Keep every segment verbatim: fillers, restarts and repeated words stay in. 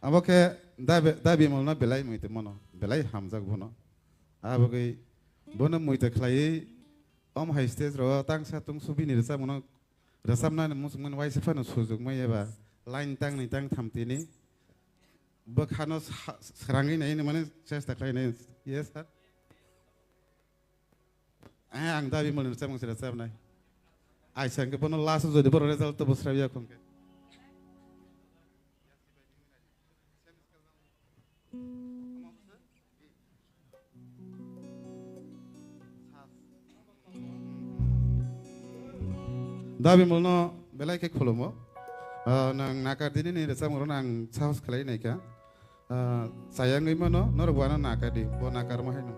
Abo khe da be-, da Bimal no belai muitu mano, belai hamjak bono. Abagwi bono muitu khlaiwi om hai stage ro tangsa tungsu bini rwchapmano, rwchapnani muchungmani waisa phano sujukmai eba line tangni tangtham tini bwkhano sa-, srangwi naini mane chesta khlai nai. Yes, sir. Eh, ang da Bimal ni rwchapmung se rwchapnai. Aisa hwnkhe bono last o jodi bono result to bwsraiya khon khe. Da Bimal no belai khe khulumo. Ah, nang nakar dini ni rwchapmung rok ang sahos khlai nai kha. Ah, chayangwi mano, norok bo ano nakar di, bo nakarma haino.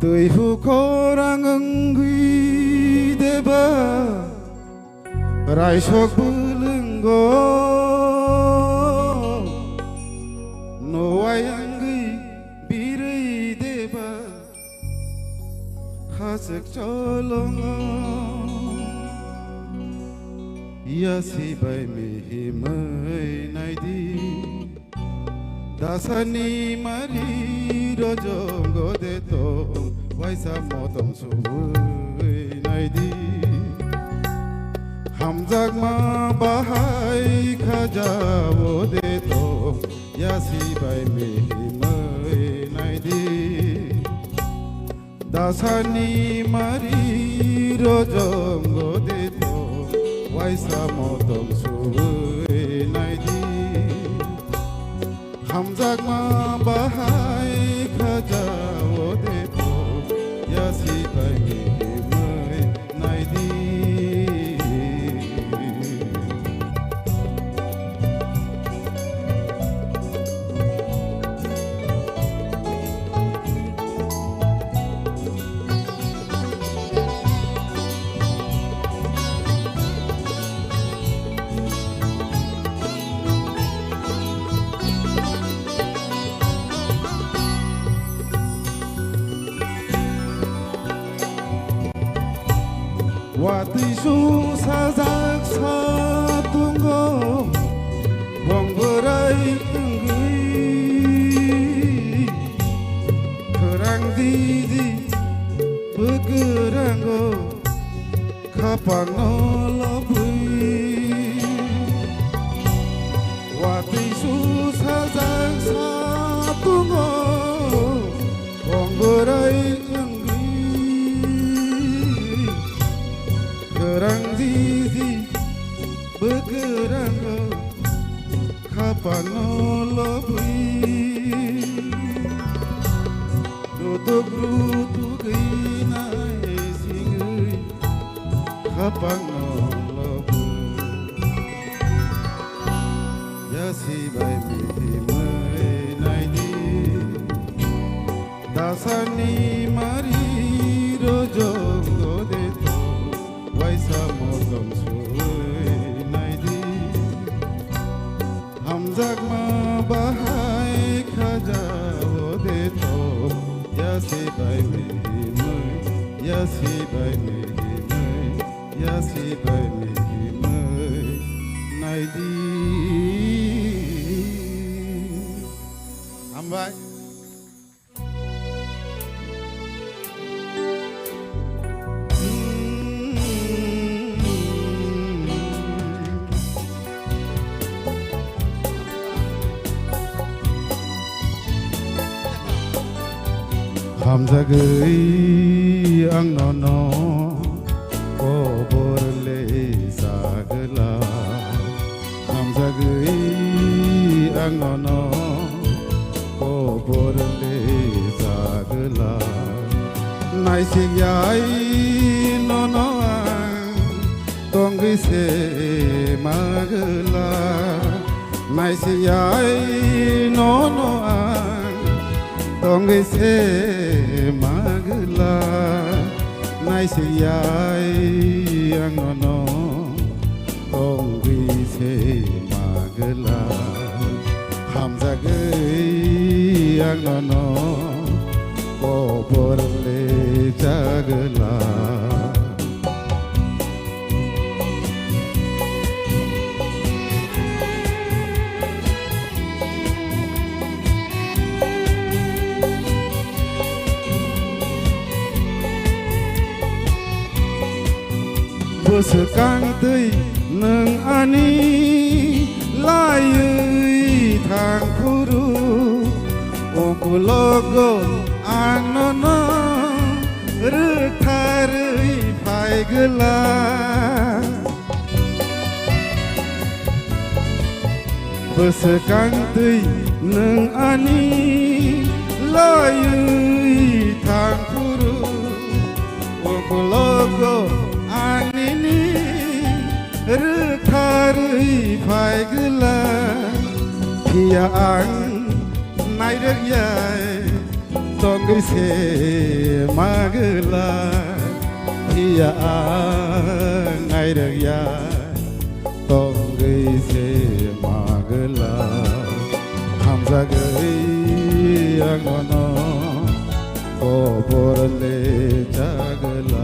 Twi hukhorang wngwi deba, raisok bwlwngo, nowai wngwi birwi deba. Khachwk cholongo, yasi bai mihimwi naidi. Dasani mari rojongo de tong, waisa motom subui naidi. Hamjakma bahai khaja o de tong, yasi bai mihimwi naidi. Dasani mari rojongo de tong, waisa motom subui naidi. Hamjakma bahai khaja o de tong, yasi bai mihimwi naidi. Watwi su sajak sa tungo, bong bwrai wngwi. Khwrang didi bwkwrango, khapangno lobwi. Watwi su sajak sa tungo, bong bwrai wngwi. Khwrang didi bwkwrango, khapangno lobwi. Rutuk rutuk wi nai singwi, khapangno lobwi. Yasi bai mihimwi naidi. Dasani mari rojongo de tong, waisa motom subui naidi. Hamjakma bahai khaja o de tong, yasi bai mihimwi, yasi bai mihimwi, yasi bai mihimwi naidi. Hambai. Hamjagwi ang nono kobor le sagwla. Hamjagwi ang nono kobor le sagwla. Naisik yai nono ang tongwi se magwla. Naisik yai nono ang tongwi se magwla. Naisik yai ang nono tongwi se magwla. Hamjagwi ang nono kobor le chagwla. Swkang twi nwng ani laiwi thang phuru, ukulogo ang nono rwktharwi phai gwla. Bwswkang twi nwng ani laiwi thang phuru, ukulogo ang nini rwktharwi phai gwla. Phiya ang nairwk ya tongwi se ma gwla, phiya ang nairwk ya tongwi se ma gwla. Hamjagwi ang nono kobor le cha gwla.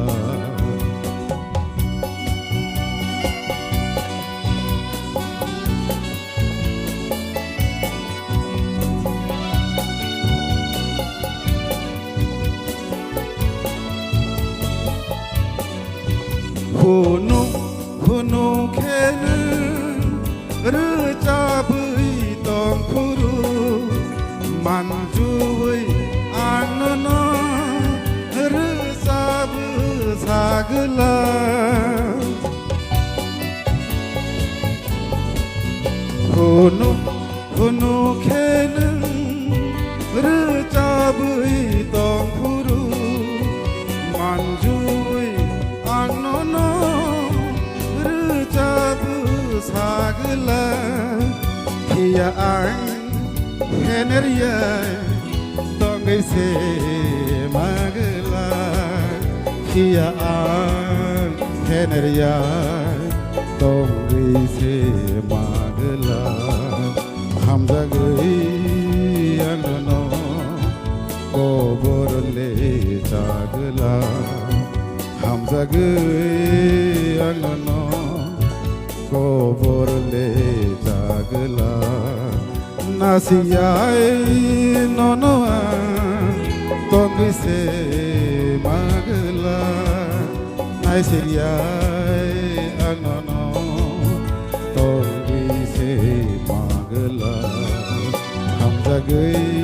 Hunu hunu khe nwng rwchabwi tong phuru, manjuwi ang nono rwchabwi sa gwla. Hunu hunu khe nwng rwchabwi tong phuru, manjuwi ang nono rwchabwi sa gwla. Phiya ang phener ya tongwi se ma gwla, phiya ang phener ya tongwi se ma gwla. Hamjagwi ang nono kobor le cha gwla, hamjagwi ang nono kobor le cha gwla. Nasikyai nono ang tongwi se ma gwla, naisikyai ang nono tongwi se ma gwla. Hamjagwi